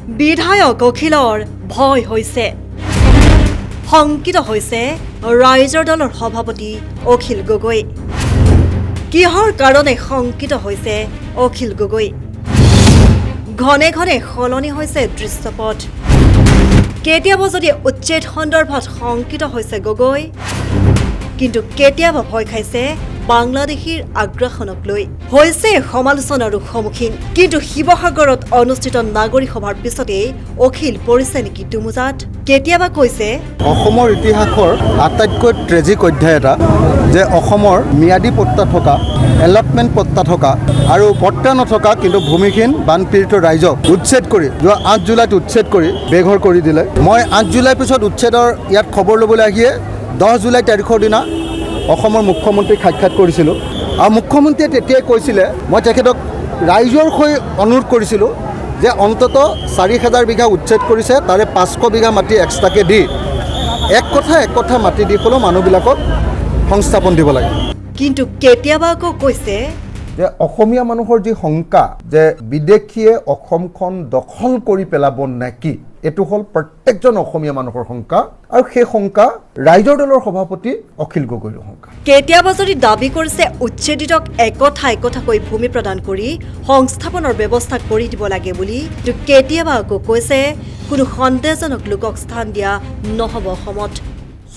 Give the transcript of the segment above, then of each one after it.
বিধায়ক অখিলৰ ভয় হৈছে, শংকিত হৈছে ৰাইজৰ দলৰ সভাপতি অখিল গগৈ। কিহৰ কাৰণে শংকিত হৈছে অখিল গগৈ? ঘনে ঘনে সলনি হৈছে দৃশ্যপট। কেতিয়াবা যদি উচ্ছেদ সন্দৰ্ভত শংকিত হৈছে গগৈ, কিন্তু কেতিয়াবা ভয় খাইছে বাংলাদেশীৰ আগ্ৰাসনক লৈ, হৈছে সমালোচনাৰো সন্মুখীন। কিন্তু শিৱসাগৰত অনুষ্ঠিত নাগৰিক সভাৰ পিছতেই অখিল পৰিছে নেকি দুমোজাত? কেতিয়াবা কৈছে অসমৰ ইতিহাসৰ আটাইতকৈ ট্ৰেজিক অধ্যায় এটা যে অসমৰ ম্যাদী পট্টা থকা, এলটমেণ্ট পট্টা থকা আৰু পট্টা নথকা কিন্তু ভূমিহীন বানপীড়িত ৰাইজক উচ্ছেদ কৰি যোৱা 8 জুলাইত উচ্ছেদ কৰি বেঘৰ কৰি দিলে। মই 8 জুলাইৰ পিছত উচ্ছেদৰ ইয়াত খবৰ ল'বলৈ আহিয়ে 10 জুলাই তাৰিখৰ দিনা অসমৰ মুখ্যমন্ত্ৰীক সাক্ষাৎ কৰিছিলোঁ আৰু মুখ্যমন্ত্ৰীয়ে তেতিয়াই কৈছিলে, মই তেখেতক ৰাইজৰ হৈ অনুৰোধ কৰিছিলোঁ যে অন্ততঃ 4000 বিঘা উচ্ছেদ কৰিছে, তাৰে 500 বিঘা মাটি এক্সট্ৰাকৈ দি এক কথা মাটি দি হ'লেও মানুহবিলাকক সংস্থাপন দিব লাগে। কিন্তু কেতিয়াবা আকৌ কৈছে যে অসমীয়া মানুহৰ যি শংকা যে বিদেশীয়ে অসমখন দখল কৰি পেলাব নেকি, এইটো হ'ল প্ৰত্যেকজন অসমীয়া মানুহৰ শংকা আৰু সেই শংকা ৰাইজৰ দলৰ সভাপতি অখিল গগৈৰ শংকা। কেতিয়াবা যদি দাবী কৰিছে উচ্ছেদিতক একথা একথাকৈ ভূমি প্ৰদান কৰি সংস্থাপনৰ ব্যৱস্থা কৰি দিব লাগে বুলি, কিন্তু কেতিয়াবা আকৌ কৈছে কোনো সন্দেহজনক লোকক স্থান দিয়া নহ'ব অসমত।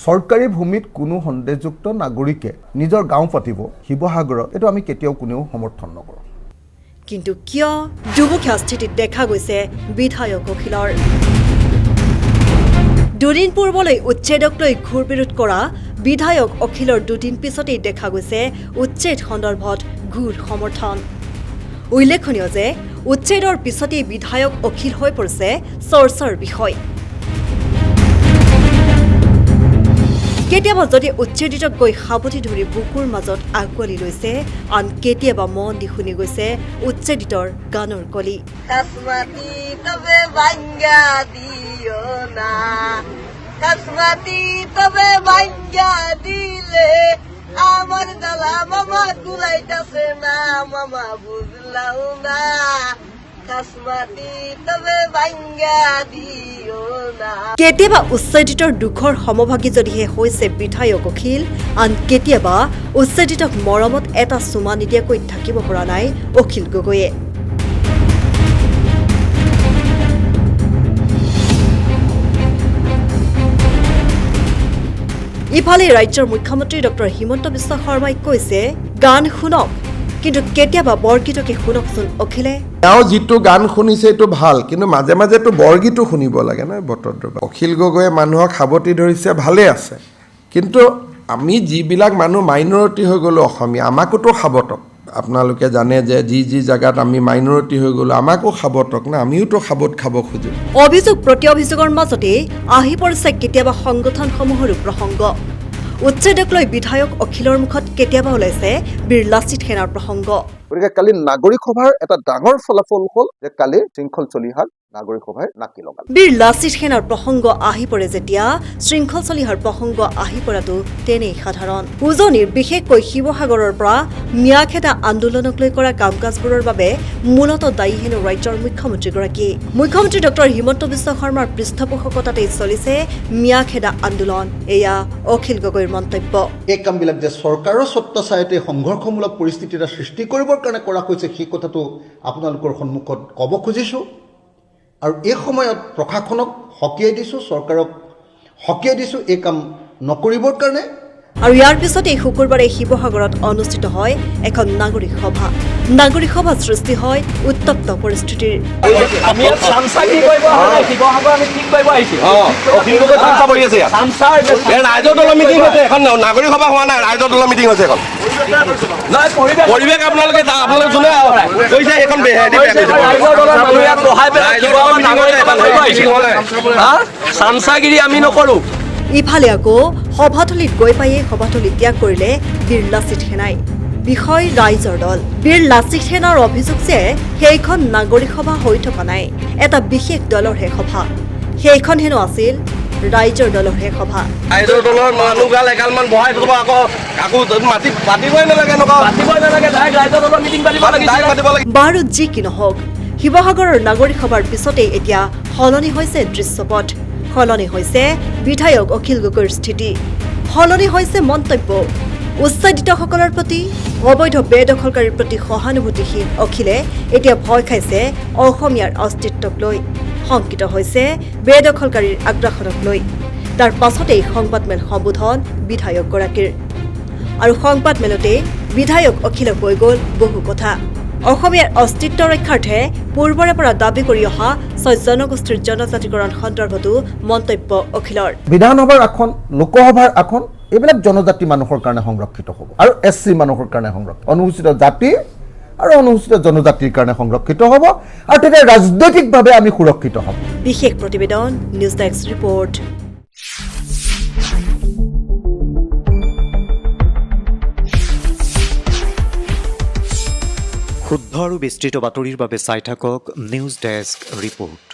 চৰকাৰী ভূমিত কোনো সন্দেহযুক্ত নাগৰিকে নিজৰ গাঁও পাতিব শিৱসাগৰত, এইটো আমি কেতিয়াও কোনেও সমৰ্থন নকৰোঁ। কিন্তু কিয় দুমুখীয়া স্থিতিত দেখা গৈছে বিধায়ক অখিলৰ? দুদিন পূৰ্বলৈ উচ্ছেদক লৈ ঘোৰ বিৰোধ কৰা বিধায়ক অখিলৰ দুদিন পিছতেই দেখা গৈছে উচ্ছেদ সন্দৰ্ভত ঘোৰ সমৰ্থন। উল্লেখনীয় যে উচ্ছেদৰ পিছতেই বিধায়ক অখিল হৈ পৰিছে চৰ্চাৰ বিষয়। কেতিয়াবা যদি উচ্ছেদিতক গৈ সাৱটি ধৰি বুকুৰ মাজত আঁকোৱালি লৈছে, আন কেতিয়াবা মন দি শুনি গৈছে উচ্ছেদিতৰ গানৰ কলি। কেতিয়াবা উচ্ছেদিতৰ দুখৰ সমভাগী যদিহে হৈছে বিধায়ক অখিল, আন কেতিয়াবা উচ্ছেদিতক মৰমত এটা চুমা নিদিয়াকৈ থাকিব পৰা নাই অখিল গগৈয়ে। ইফালে ৰাজ্যৰ মুখ্যমন্ত্ৰী ডক্টৰ হিমন্ত বিশ্ব শৰ্মাই কৈছে গান শুনক, কিন্তু কেতিয়াবা বৰগীতকে শুনকচোন অখিলে। তেওঁ যিটো গান শুনিছে এইটো ভাল, কিন্তু মাজে মাজেতো বৰগীতো শুনিব লাগে নহয়। বটদ্ৰৱা অখিল গগৈয়ে মানুহক সাৱটি ধৰিছে, ভালে আছে, কিন্তু আমি যিবিলাক মানুহ মাইনৰিটি হৈ গ'লোঁ অসমীয়া, আমাকোতো সাৱটক। আপোনালোকে জানে যে যি যি জেগাত আমি মাইনৰিটি হৈ গ'লোঁ আমাকো সাৱটক না, আমিওতো সাৱট খাব খোজোঁ। অভিযোগ প্ৰতি অভিযোগৰ মাজতেই আহি পৰিছে কেতিয়াবা সংগঠনসমূহৰো প্ৰসংগ। উচ্ছেদক লৈ বিধায়ক অখিলৰ মুখত কেতিয়াবা ওলাইছে বীৰ লাচিত সেনাৰ প্ৰসংগ। গতিকে কালি নাগৰিক সভাৰ এটা ডাঙৰ ফলাফল হ'ল যে কালি শৃংখল চলিহাক নাগৰিক সভাই নাকি লগালে। বীৰ লাচিত সেনাৰ প্ৰসংগ আহি পৰে যেতিয়া শৃংখল চলিহাৰ প্ৰসংগ আহি পৰাটো তেনেই সাধাৰণ। উজনিৰ বিশেষকৈ শিৱসাগৰৰ পৰা মিয়াখেদা আন্দোলনক লৈ কৰা কাম কাজবোৰৰ বাবে মূলতঃ দায়ী হেনো ৰাজ্যৰ মুখ্যমন্ত্ৰীগৰাকী। মুখ্যমন্ত্ৰী ডক্টৰ হিমন্ত বিশ্ব শৰ্মাৰ পৃষ্ঠপোষকতাতেই চলিছে মিয়াখেদা আন্দোলন, এয়া অখিল গগৈৰ মন্তব্য। এই কামবিলাক যে চৰকাৰৰ ছত্ৰছায়াতে সংঘৰ্ষমূলক পৰিস্থিতি এটা সৃষ্টি কৰিবৰ কাৰণে কৰা হৈছে, সেই কথাটো আপোনালোকৰ সন্মুখত ক'ব খুজিছোঁ। আৰু এই সময়ত প্ৰশাসনক সকীয়াই দিছোঁ, চৰকাৰক সকীয়াই দিছোঁ এই কাম নকৰিবৰ কাৰণে। আৰু ইয়াৰ পিছতেই শুকুৰবাৰে শিৱসাগৰত অনুষ্ঠিত হয় এখন নাগৰিক সভা। নাগৰিক সভাত সৃষ্টি হয় উত্তপ্ত পৰিস্থিতিৰ। চামচাগিৰি আমি নকৰোঁ। ইফালে আকৌ সভাথলীত গৈ পায়ে সভাথলী ত্যাগ কৰিলে বীৰ লাচিত সেনাই। বিষয় ৰাইজৰ দল। বীৰ লাচিত সেনাৰ অভিযোগ যে সেইখন নাগৰিক সভা হৈ থকা নাই, এটা বিশেষ দলৰহে সভা। সেইখন হেনো আছিল ৰাইজৰ দলৰহে সভা। ৰাইজৰ দলৰ মানুহগাল এগালমান বহাই থব, আকৌ আকৌ মাতি পাতিবই নালাগে, এনেকুৱা পাতিবই নালাগে, ডাইৰেক্ট ৰাইজৰ দলৰ মিটিং পাতিব লাগিছিলে। ডাইৰেক্ট পাতিব লাগে। বাৰু যি কি নহওক, শিৱসাগৰৰ নাগৰিক সভাৰ পিছতেই এতিয়া সলনি হৈছে দৃশ্যপট, সলনি হৈছে বিধায়ক অখিল গগৈৰ স্থিতি, সলনি হৈছে মন্তব্য। উচ্ছেদিতসকলৰ প্ৰতি, অবৈধ বেদখলকাৰীৰ প্ৰতি সহানুভূতিশীল অখিলে এতিয়া ভয় খাইছে অসমীয়াৰ অস্তিত্বক লৈ, শংকিত হৈছে বেদখলকাৰীৰ আগ্ৰাসনক লৈ। তাৰ পাছতেই সংবাদমেল সম্বোধন বিধায়কগৰাকীৰ। আৰু সংবাদমেলতেই বিধায়ক অখিলে কৈ গ'ল বহু কথা। অসমীয়াৰ অস্তিত্ব ৰক্ষাৰ্থে পূৰ্বৰে পৰা দাবী কৰি অহা 6 জনগোষ্ঠীৰ জনজাতিকৰণ সন্দৰ্ভতো মন্তব্য অখিলৰ। বিধানসভাৰ আসন, লোকসভাৰ আসন এইবিলাক জনজাতি মানুহৰ কাৰণে সংৰক্ষিত হ'ব আৰু এছ চি মানুহৰ কাৰণে সংৰক্ষিত, অনুসূচিত জাতি আৰু অনুসূচিত জনজাতিৰ কাৰণে সংৰক্ষিত হ'ব আৰু তেতিয়া ৰাজনৈতিকভাৱে আমি সুৰক্ষিত হ'ম। বিশেষ প্ৰতিবেদন, নিউজ ডেস্ক ৰিপৰ্ট। শুদ্ধ আৰু বিস্তৃত বাতৰিৰ বাবে চাই থাকক নিউজ ডেস্ক ৰিপৰ্ট।